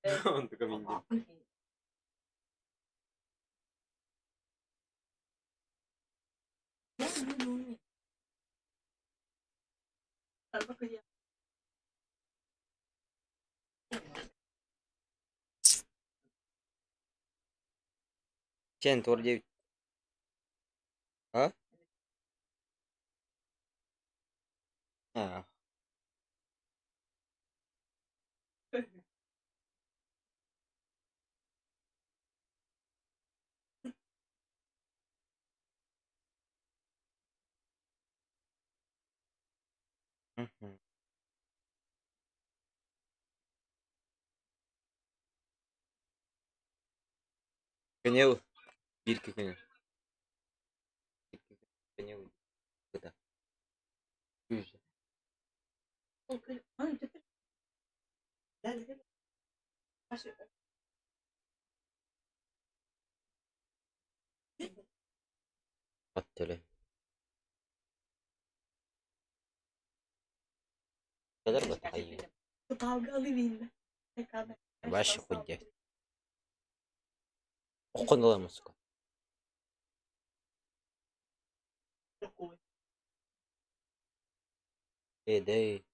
Онтука минньит. Чэн туор диэбит. А? Аа. Мгм. Көнел биир күнү. Көнел быта. Күүс. От төлө. Кэлэр бата хайыы. Вообще хоть где. Оххон ыламын сука. Эдэй.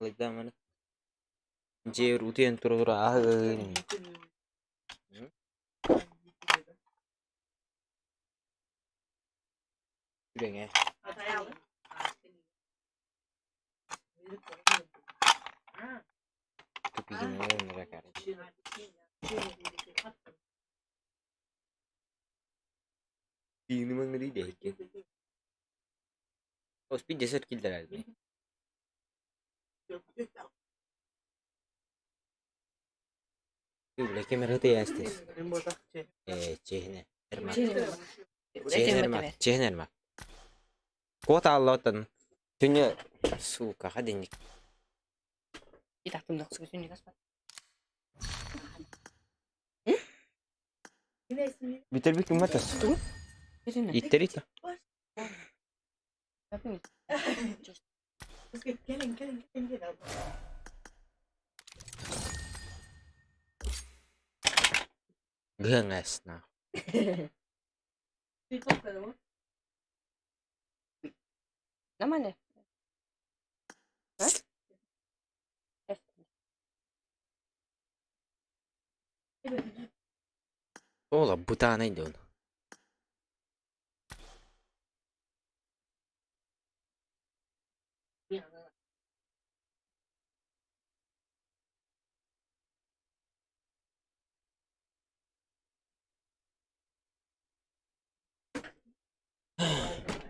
Лайдаманы. Дьиэр утуйан тура-тура аһын. Үрэҥэ. Тупигинэ короче. Тиинимэҥ дэһикки. Оспит десерт киллэрэр. Бля, кем РТС Чехне. Чехнерма. Чехнерма. Кот аллотан. Түнө сука хадинник. Бүтэрбит кымматас. Иттерит. Гыҥасна. Нормально? А? Ола бытаанай дьон.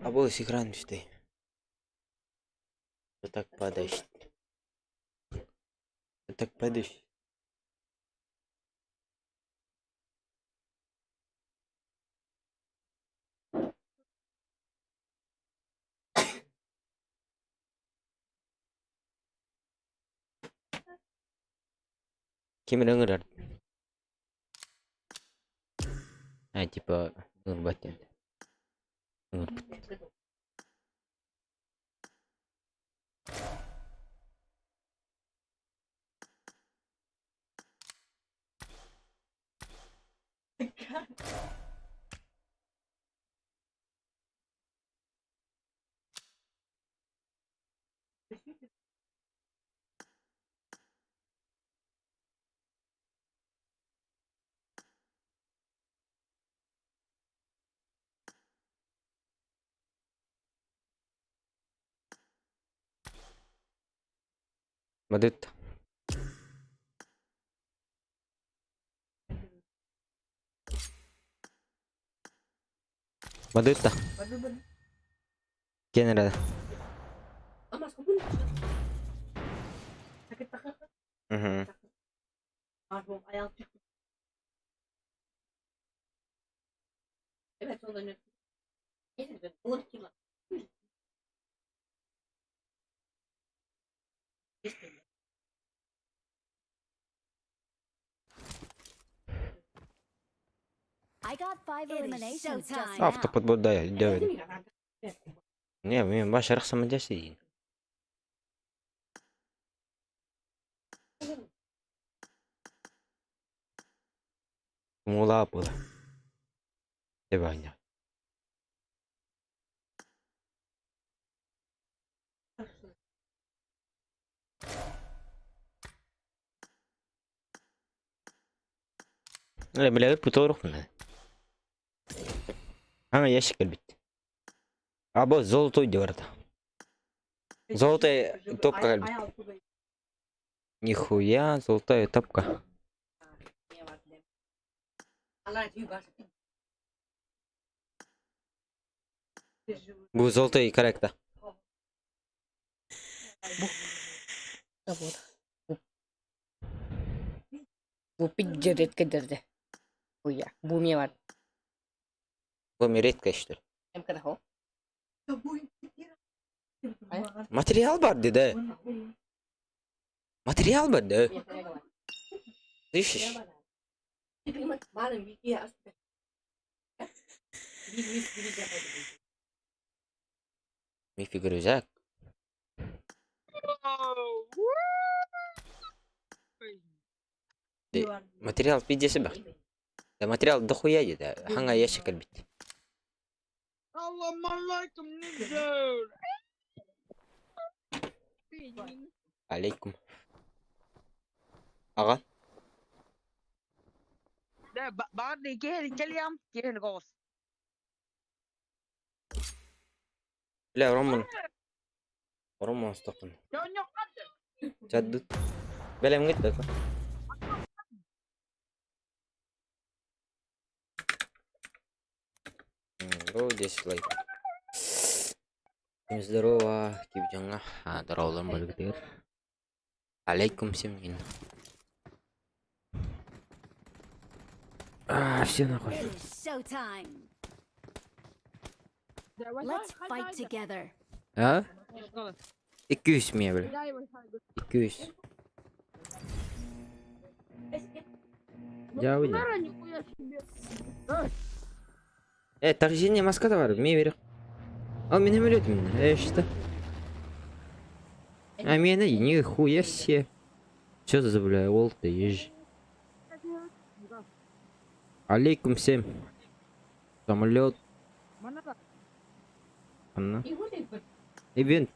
Абылыс экран түстэй. Вот так падаешь. Вот так падаешь. Ким эрэ ыҥырар. А типа ыҥырбат диэн. Ыҥырбыт. Мадыт. Мадытта. Киэн эрэ. Мгм. Автоподбор дай. Не, мен баш арахсама десейін. Мула була. Дебаня. Бля, путорухна. Ана ящик кэлбит. Або золотой диэбэрдэ. Золотая топка кэлбит. Нихуя, золотая топка. Бу золотой корректа. Бу пиджерет кедерде. Уя, бу мне бар. Бу редко что ли? Материал бар да. Материал бар да. Слышишь? Мифи грузак. Материал пизде себе. Да материал дохуя да. Ханга ящик кэлбит. Салам алейкум, Алейкум. Ага. Да, баҕар кэлиэм, киэһэ голос. Бля, Роман. Роман стопын. Чаддут. Бэлэмҥит да. О, 10 лайк. Всем здорово, кип дьоҥҥо. Здороваларым барыгытыгар. Алейкум всем. А, все нахуй. Showtime. Let's fight together. А? 200 мия бля. 200. Я уйду. Торжение маска бар, мне верю. А меня млет меня. Что? А меня нихуя себе. Чё за бля, ол ты езжи. Алейкум всем. Самолет. Анна. Ивент.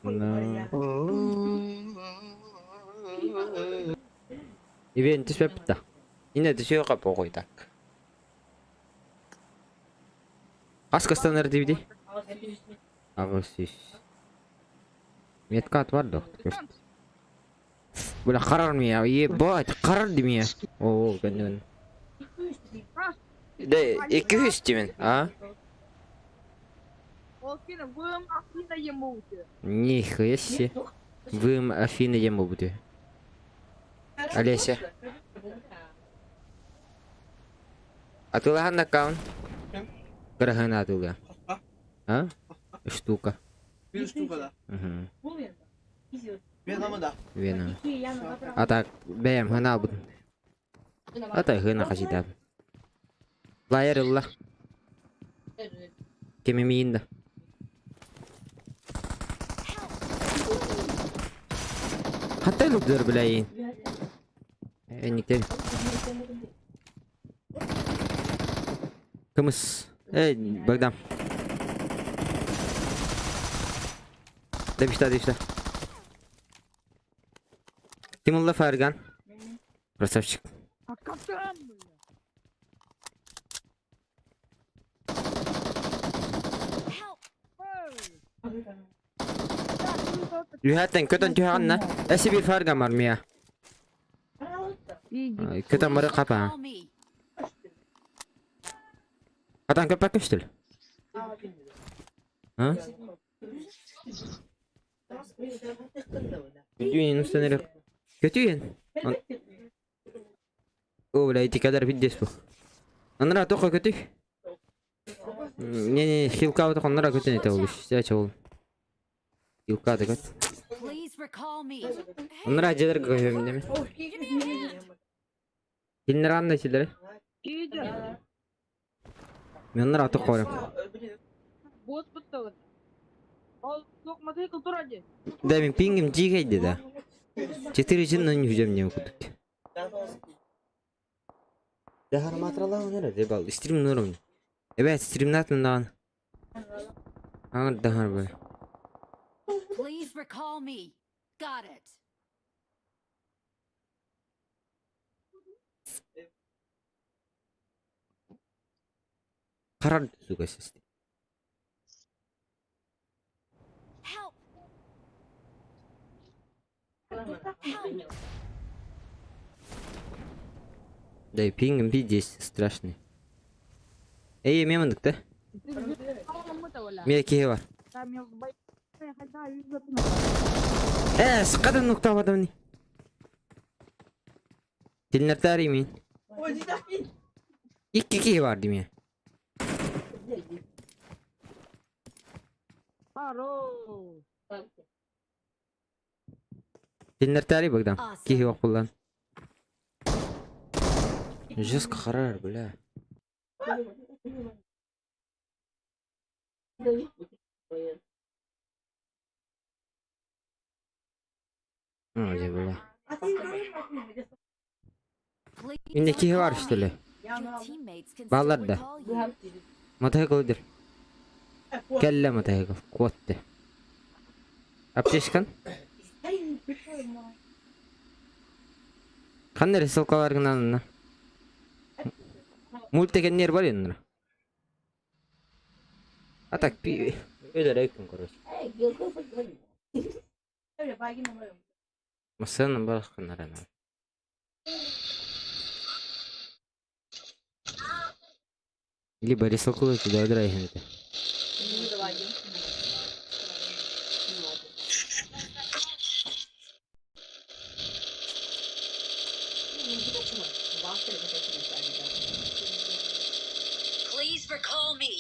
На. Ивент түспэппит Инна түсүө похуй так. Хас кастанар DVD. Аҕыс Метка бар да. Бля, харар мия, ебать, харар мия. О, гэннэн. Да, 200 димен, а? Нихуя себе. Вым Афина ему будет. Олеся. Атылахан аккаунт. Кыраһын атылга. А? Штука. Bir штука да. Угу. Вена да. Вена. А так, бэм, хана бут. А так, хына хасита. Флайер ылла. Кемемиин да. Хатта луктер билайын. Энниктер. Кымыс. Эй, Богдан. Demişler demişler. Kim ылла Фарган? Красавчик. Help. Үһәттен көтөн түһәҕиннэ. Эси bir farga var mı ya? Көтөн бары Please капа. recall me. Хатан көппәк көстүл. А? Көтүйен үстенер. Көтүйен. О, бля, эти кадар пиздец бу. Анара тоққа көтүй. Не-не, хилка вот анара көтен это ол. Сяча ол. Хилка да көт. Please recall me. Анара жедер көйөм неме. Хилнер анна силер. Мен анара тоққа барам. Да, мен пингим жигейди да. Четыре жин не хүжем не кутук. Дахар матрала онера дебал. Стрим норм. Эбет стримнат мындан. Аңыр дахар бе. Please recall me. Got it. Карар сука сес. Help. Help. Да и пингим пиздец страшный. Эй, мемындык да? Мен кеhe бар. Э, сықадан нукта бадамни. Тилнертари мен. Икки кеhe бар дейме. Тилнертари Богдан. Кеhe Awesome. бак булдан. Жестко харар, бля. А, где бля. Please Инде кеhe бар recall что ли? me. Your teammates can still Баллар да. recall you. Мотоцикл Келле мотоцикл. Куотты. Аптечкан? Қандай рисалкаларыңнан анна? Мультегеннер бар енді. А так пи... Өлер айкын, короче. Масының бар қанар ана. Либо рисалкалы туда өлер айкын. Please recall me.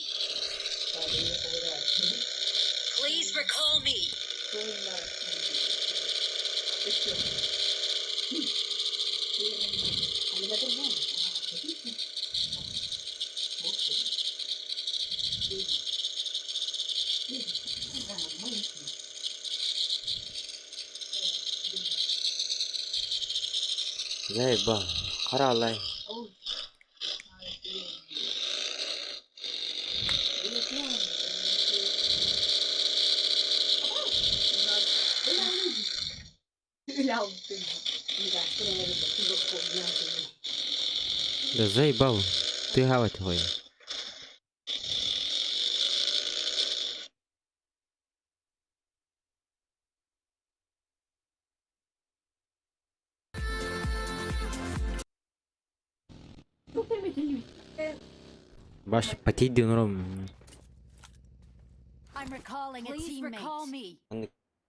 Please recall me. Заебал. Қаралай. Да заебал. Ты гавать твой. Баш потейди норм. I'm recalling a Please teammate. recall me.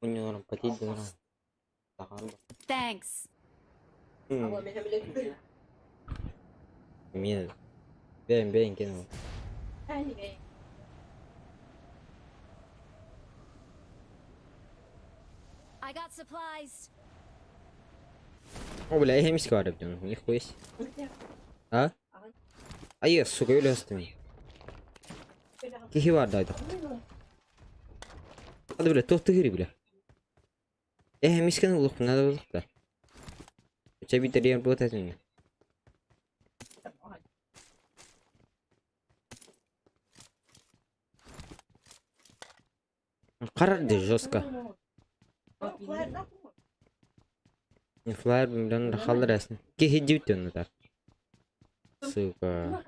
Норм потейди норм. Thanks. Мен бәйін бәйін кен. I got supplies. О, бля, я миска бар деп нихуя себе. А? А я, сука, өлі астым. Кихи бар дайды. Hadi бля, тоқты кири, бля. Э, мисканы улук, надо улук да. Чабитер рем вот это. Қарарды жестко. Флайер билен халдар әсін. Кихи дивт оны тар. Сука.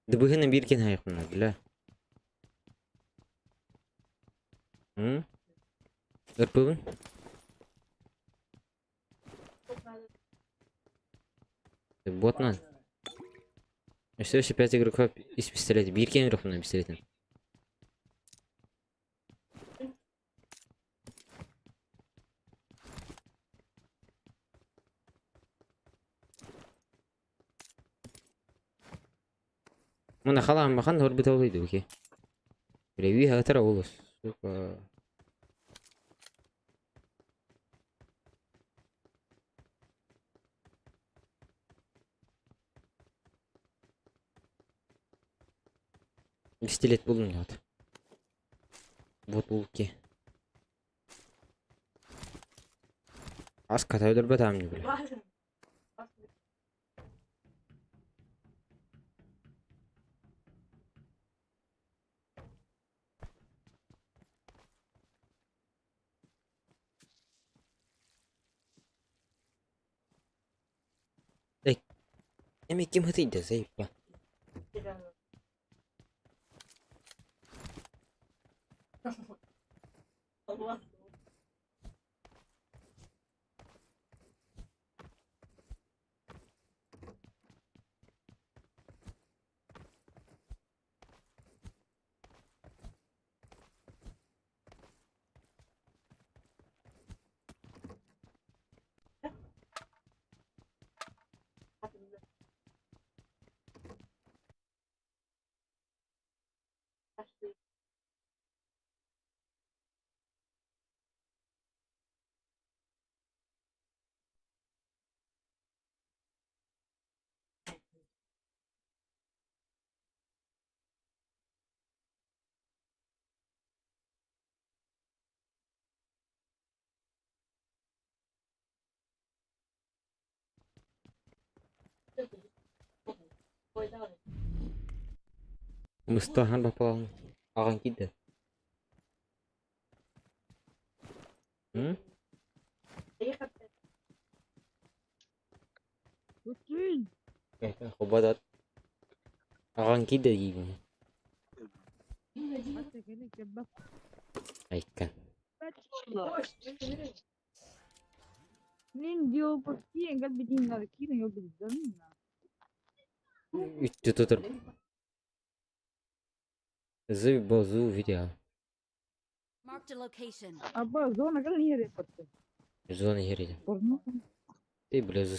Дыбыһына биир кин хайыкмына, бля. М? Ырпыбын? Ботнан. Өссө өссө пять игроков из пистолета. Биир кем игрок на пистолетин. Мына халаан бахан horбут олуйду ки. Бля, хатара олус. Сука. Пистолет булдум вот. Вот булки. Ас ката өлөрбөт аамньы бля. Эми ким хытыйда заебба. Мыстахан бапалаҕын аҕан киирдэ. М? Хободот. Аҕан киирдэ диибин. Айкан. Үттү тутар. Зы бозу видео. Marked a location. Abba zona kadar niye reportu? Зона херили. Porno. Ты, бля, зы.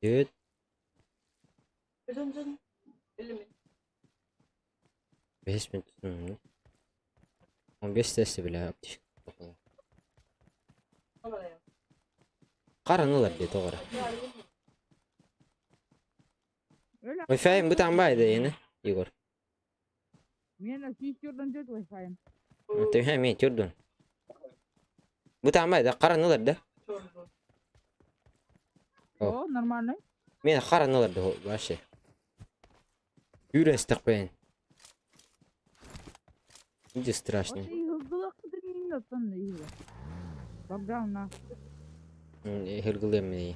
Дед. Бес минут. 15 тесті бля. Қараңылар деді оғара. Öyle. Wi-Fi бу тамбайды ені, Егор. Мен сүйүстөрдөн жөт Wi-Fi. Ты мен түрдүн. Бу тамбайды қараңылар да. О, нормально. Мен қараңылар да вообще. Юрес тақпайын. Иди страшный. Хыргылым мені.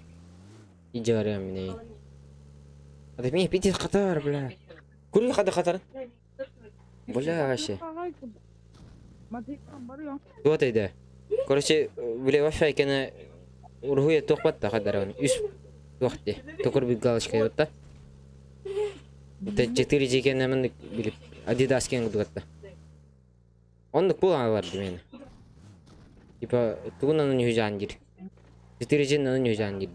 Иди арам мені. А ты меня пить хатар, бля. Куры хада хатар. Бля, вообще. Вот иди. Короче, бля, Wi-Fi кene ургуя тохпатта хадаран. Үс вакты. Токор бит галочка ютта. Это 4 G кene мен билип Adidas кен гудгатта. Оннук булан мени. Типа тугунан не жан дир. 4 G наны не жан дир.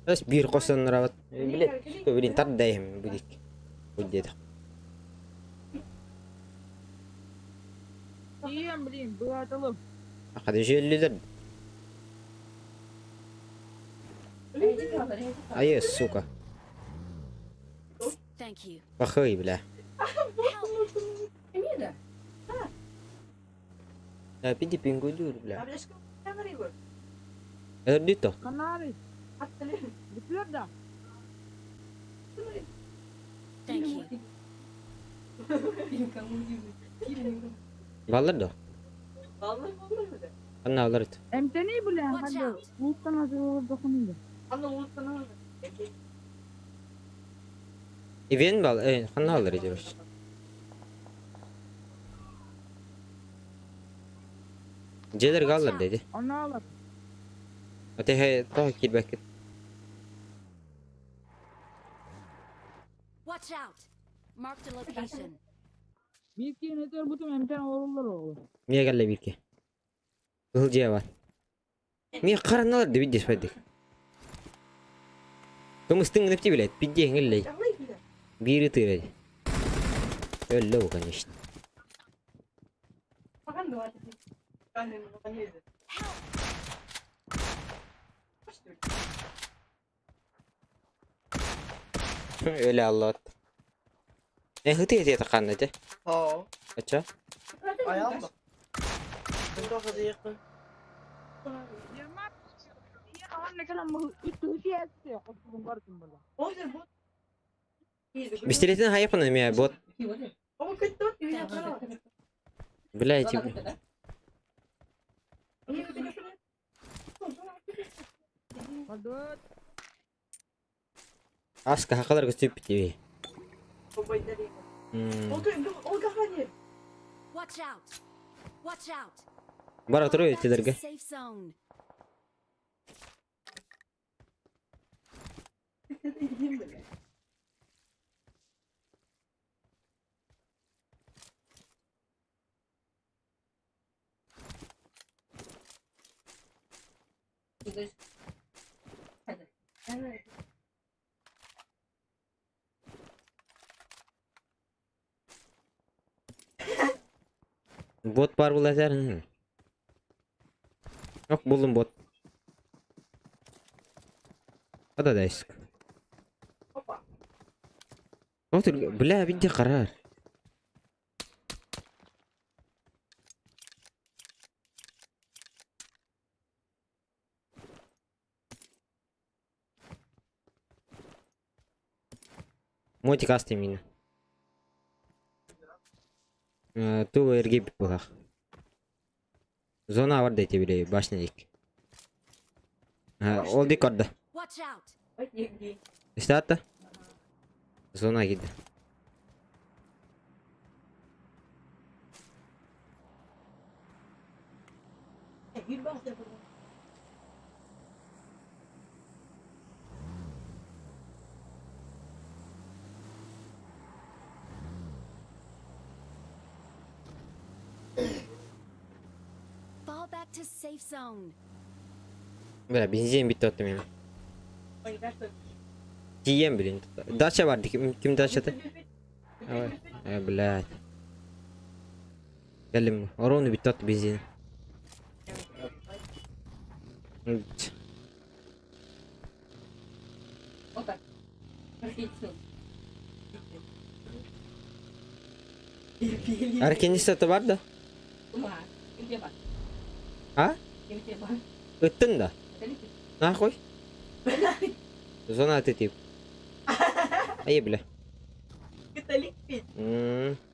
Эс бир косан рабат. Билет, блин, тар дайым будик. Будет. Блин, быатылым. Акады жөллүлөр. Ай, сука. Thank you. Пахай, бля. Да, пиди пингудур, бля. Эрдито. Канары. Бүтүлэр да. Thank you. Баллар да. Анна алар ит. Эмтэни бля. Watch Ханды. out. Улуттан азыр докунунду. Ивен бал, э, ханна алар ит вообще. Дьиэлэргэ аллар деди. Оны алар. Атеһэ тоҕо киирбэккит. Watch out. Marked a location. Биир киһини өтөр эмтэн оҕолор оҕолор. Миэ кэллэ бииргэ. Кыһыл дьиэ бар. Миэ хараналар да биддес бардык. Кымыстыҥ гынапти билет, биддиэҥ иллэй. Биир ытыыр эди. Өллө конечно. Өлө аллаат. Э хыты этиэ тахханна этэ. Haa. Ача. Ayağım bak. Ben de Пистолетин хайапана эмиэ бот. Бля, эти... Аска хакалар көстүп тиби. Watch out. Watch out. Бара Fall туруй back to этилерге. safe zone. Бот бар була этер. Ок булдум бот. Ада дайск. Отыр, бля, бидде карар. Мотик асты мин. Ту эргип булах. Зона бар дейти биле башня дик. Ол дик орда. Watch out. Истатта? Зона киди. Fall back to safe zone. Бля, бензин битти оттым мен. Тием, блин. Дача бар, ким, ким дачата? Ой, блядь. Кэллим, ровно битти отты бензин. Аркенистата бар да? А? Ыттын да? Нахуй? Зона ты тип. Ай, бля.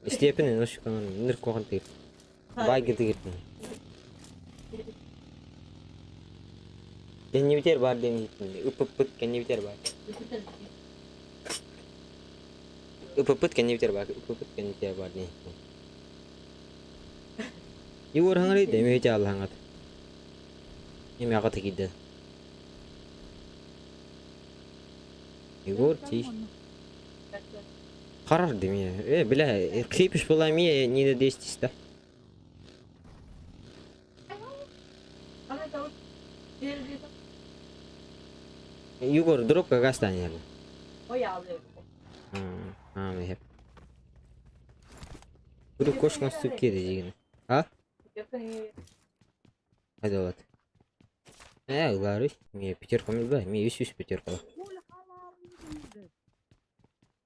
Истепен, ну что, ныр кохан тип. Байги тип. Кеннибитер бар дем Ыпыпыт кеннибитер бар. Ыпыпыт кеннибитер бар. Ыпыпыт кеннибитер бар дем. Егор хаңары демейте аллаңат. Неме ага киде. Егор ти. Харар деме. Э, бля, кипиш была ми не на 10 да. Егор, дроп как останет. А, мехеп. Буду кошкан ступ кеди деген. А? Хайда болады. Э, ылары. Ме пятерка мен ба, ме үс үс пятерка.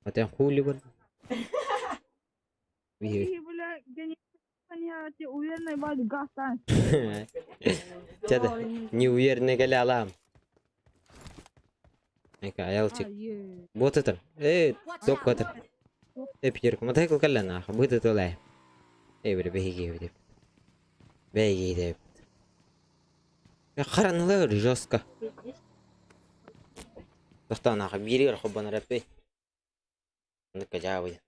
А ты хули бар? И, бля, я не понимаю, уверенный бал газ Чада, не уверенный кэлэ алам. Эка, аялчик. Вот это. Эй, Watch топ out! катыр. Эй, пятерку. Мотоцикл кэллэ нахуй. Быты тулай. Эй, бля, беги, бля. Беги, деп. Харанылар жестко. Тохтоо нахуй, бииригэр холбонор эппей. Оннукка дьаабый.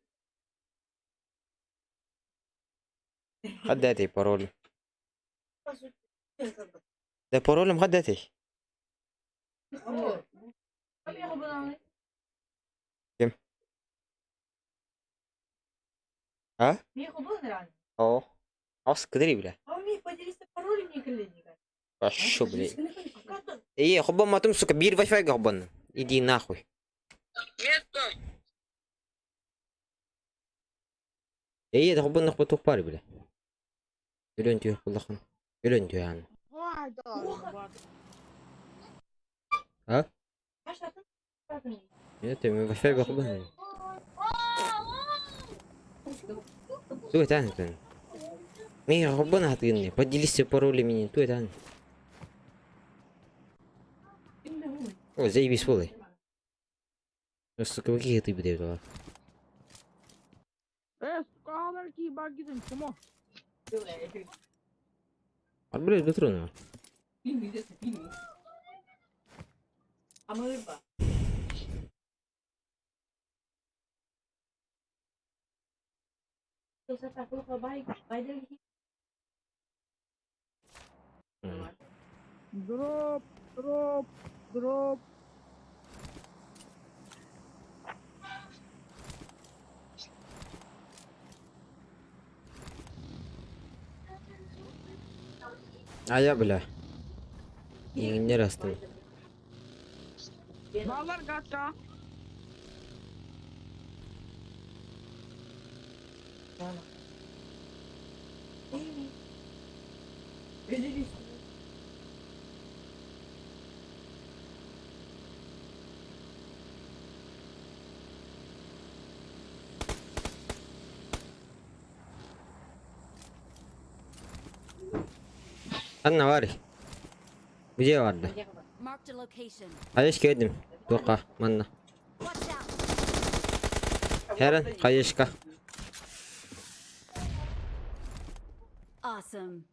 Хаддатый пароль. Да паролем хаддатый. Ким? А? О. Ас кыдыри бля. Вообще, блядь. Эй, хоббан матым, сука, биир вайфайга хоббан. Иди нахуй. Эй, хоббан нахуй тухпар, бля. Өлөн түйөх буллахан. Өлөн түйән. А? Нет, мен вайфайга хоббан. Ту это ан. Мен хоббан хатыгын. Поделись паролями, ту это ан. О, заебись волы. Сука, какие ты будешь дала? Сука, алар ки багидин, кому? А, блядь, патроны. Дроп, дроп, дроп. А я, бля. Не растым. Балар гатка. Анна var. Где vardı? Marked a location. Kayış geldim. Тоқа, манна. Watch out! Хәрен, кайышка. Awesome.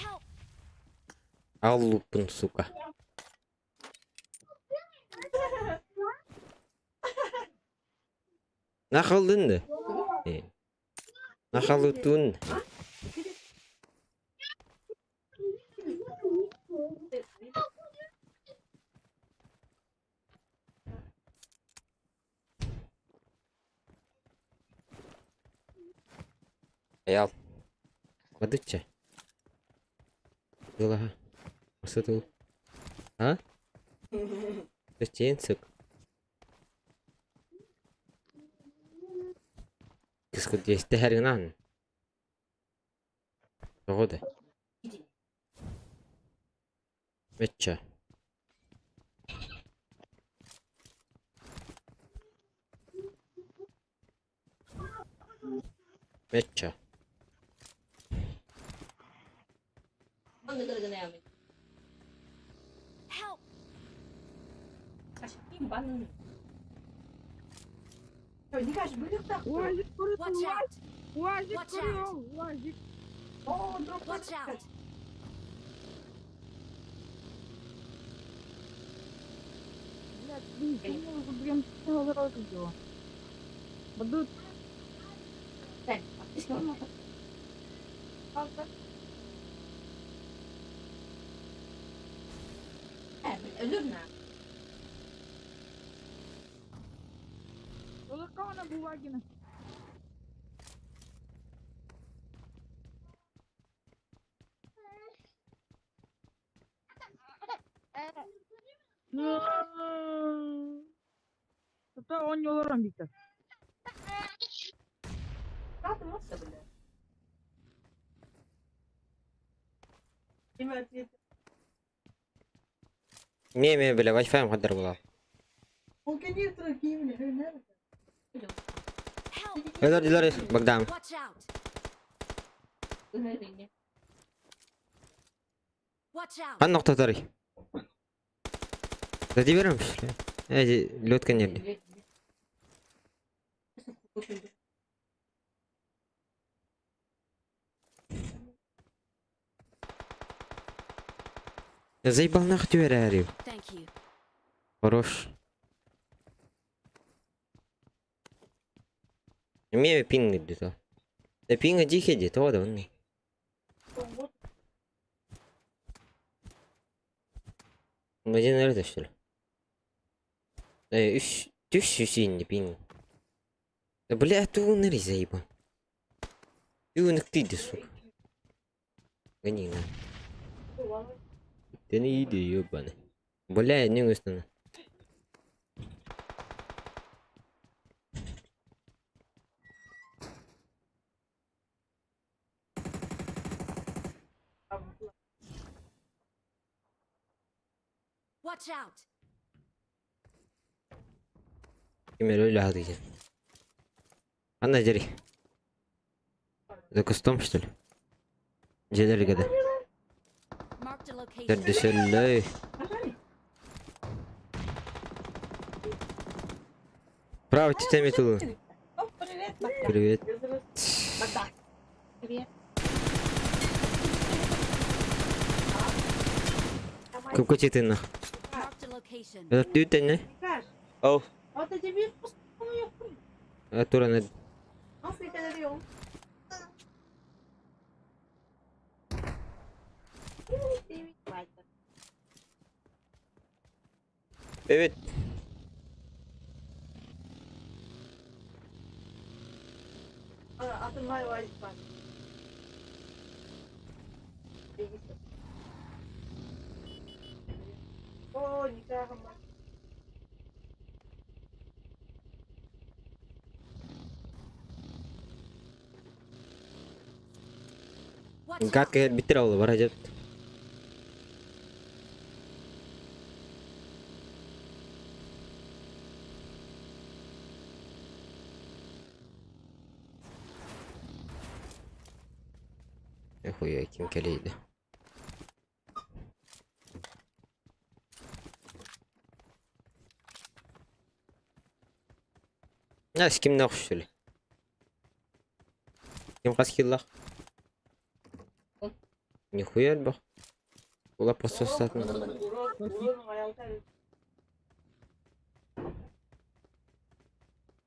Help! Аллупын, сука. Нахалдын да? Нахалутун. Аял. Бадыча. Дылаха. Масатыл. А? Зачем, сука? Кыскы десте хәргенан. Тоғыды. Мэтча. Мэтча. Help! Уазик Watch out! Уазик Watch курил, уазик. Watch out! Блядь, блин, блин, дело. Бадут. Улыкана Булагина. Это он не олорон битер. Не, бля, Wi-Fi хаддар була. Help! Өлөр дилер Богдан. Watch out! Watch out! Хан ноктотары. Да берем. Эти лётка не. Заебал нахуй тебя, Thank you. Хорош. Меме пинг где-то. Да пинга дихе где-то, вот он. Один это что ли? Үш, түш үсин пинг. Да бля, ты унари заебал. Ты уныкты, сука. Гони на. Ты не иди, ебаный. Бля, не гостана. Watch out! Кемер öyle hadi gel. Анна дери. За кустом что ли? Дьиэлэр гада. Marked a location. Төрдүсөллөй. Право тетями тулу. Привет. Привет. Көпкө четин Marked a location. Өлөр Оу. Туран Evet. Watch out! Гатка биттер алды бар ажап. Хуя ким келейdi. Нас ким нахуй Ким қас киллах? Нихуя альбах. Ула просто статно.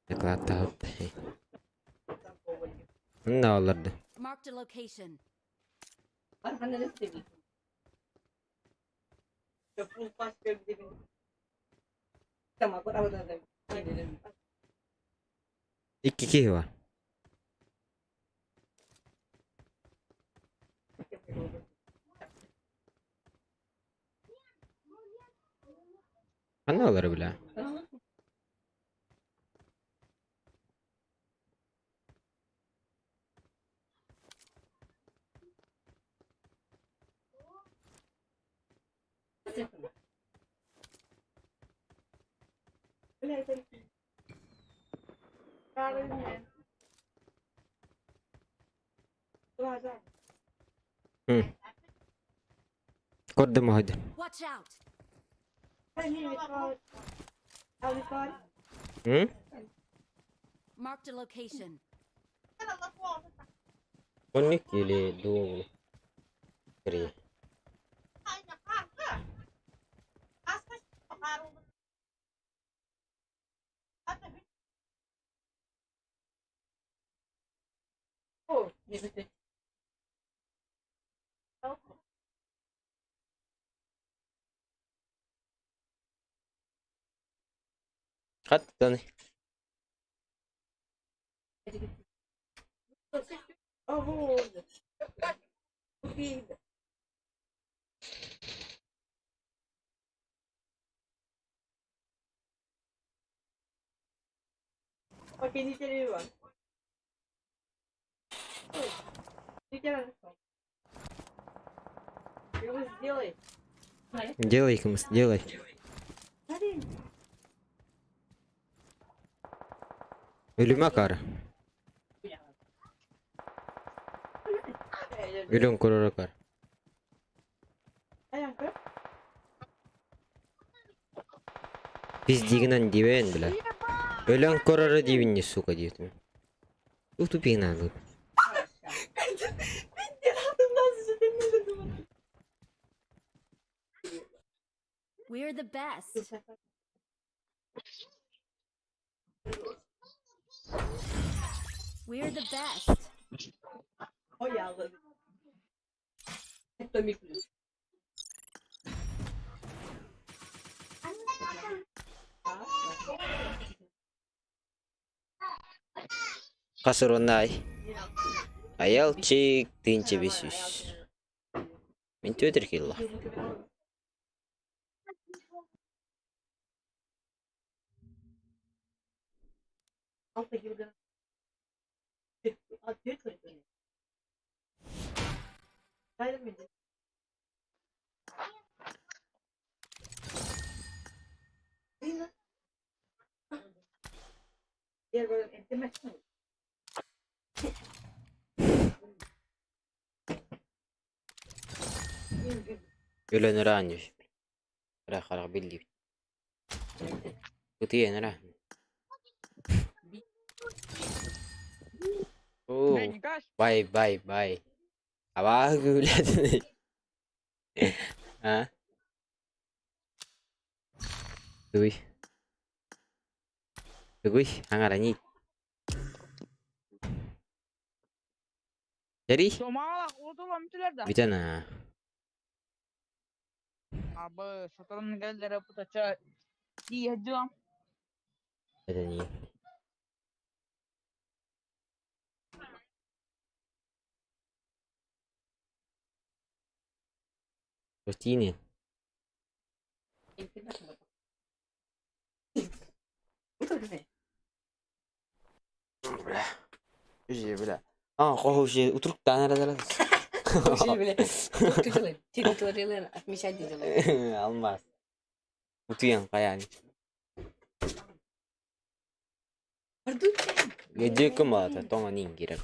Доклад На аларды. Marked a location. Икки киһи бар. Ханна алары бля. Көрдүм ходи. Watch out! М? Marked a location. Онник или дуо Три. Хаттан. Делай, кымыс, делай. Өлүмэ акаары. Өлөн көрөр акаары. Пиздигинэн диэбэйэн бля. Өлөн көрөрө диибин не сука диэтим. Тупигин We're the best. We're the best. Хас уруонна ай? Айалчик тыынча бес үс. Мин түөтүр килла. Өлөн ыраан Ыраах харах биллибит. Ытыйан ыраах. Оо, бай бай бай. Абааһы күүлэтин. А? Тугуй? Тугуй? Аҥараний. Тэрий? Томалах утулам түлер да. Бүтэн аа. Абы соторун келлere путача диэдьуам. Этэний. Рутины. Бля. Үжи, бля. А, хоху утруктан аралар. Территорияларын отмечать делают. Алмаз. Утуян каян. Геджекум ата тоңа нин керек.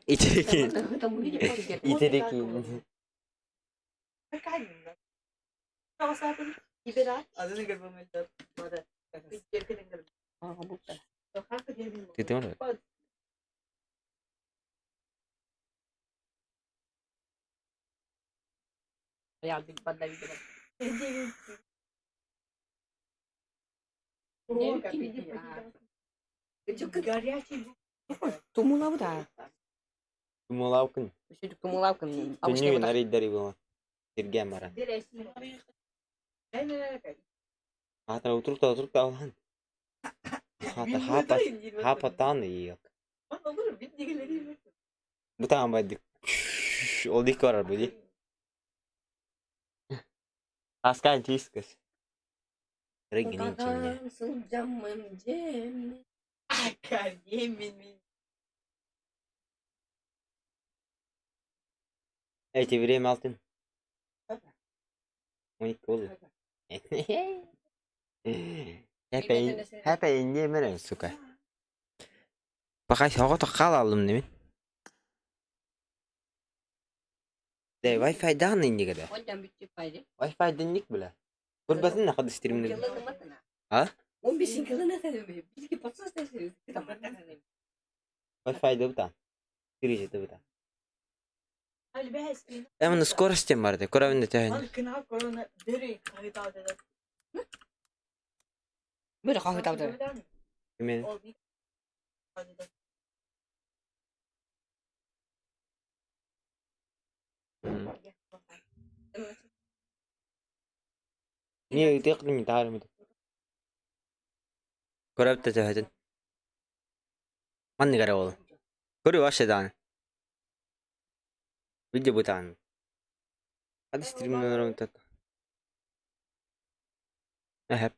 Итереки. Итереки. Ты тоже? Тумулабы да. Тумулаукын. Тумулаукын. Түннүгүн арыйдары буолан. Сиргэ баран. Аатара утурукта утурукта алхан. Хата хапа хапатан иок. Бутаан байдык. Ол дик барар бу ди. Аскан тискас. Рыгин чине. Сылдьаммын дьиэм. Эти время алтын. 12 oldu. Хэпэ инде сука. Пока соҕотох хаалалым димин. Де Wi-Fi даҕаны иннигэ да. Онтон бүттүк пайды. Wi-Fi динник бля. Көрбөтүн нахад стримнер. А? 15 кылына бизге подсос Wi-Fi да бута. Кирижете бута. Эмне скоростем бар де. Көрөбүн төһөн. Бир кахытабды. Мен Не текни таарым. Көрөбү төһөтүн. Манны карап ол. Көрү вообще дааны. Видео бутаан. Хады стримнер тат. Эхэп.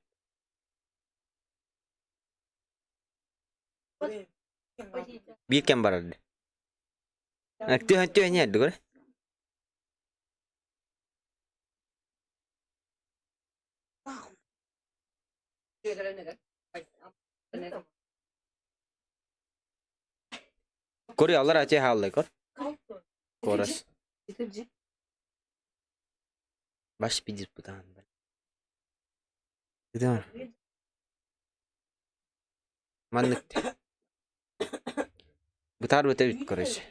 Биир кэм барар. Түһэн түһэн иһэрди көрө. Көр аллар аче хаалла көр. Корос. Баш пиздец бутаан. Ыдаар. Маннык. Бытаар быта бит короче.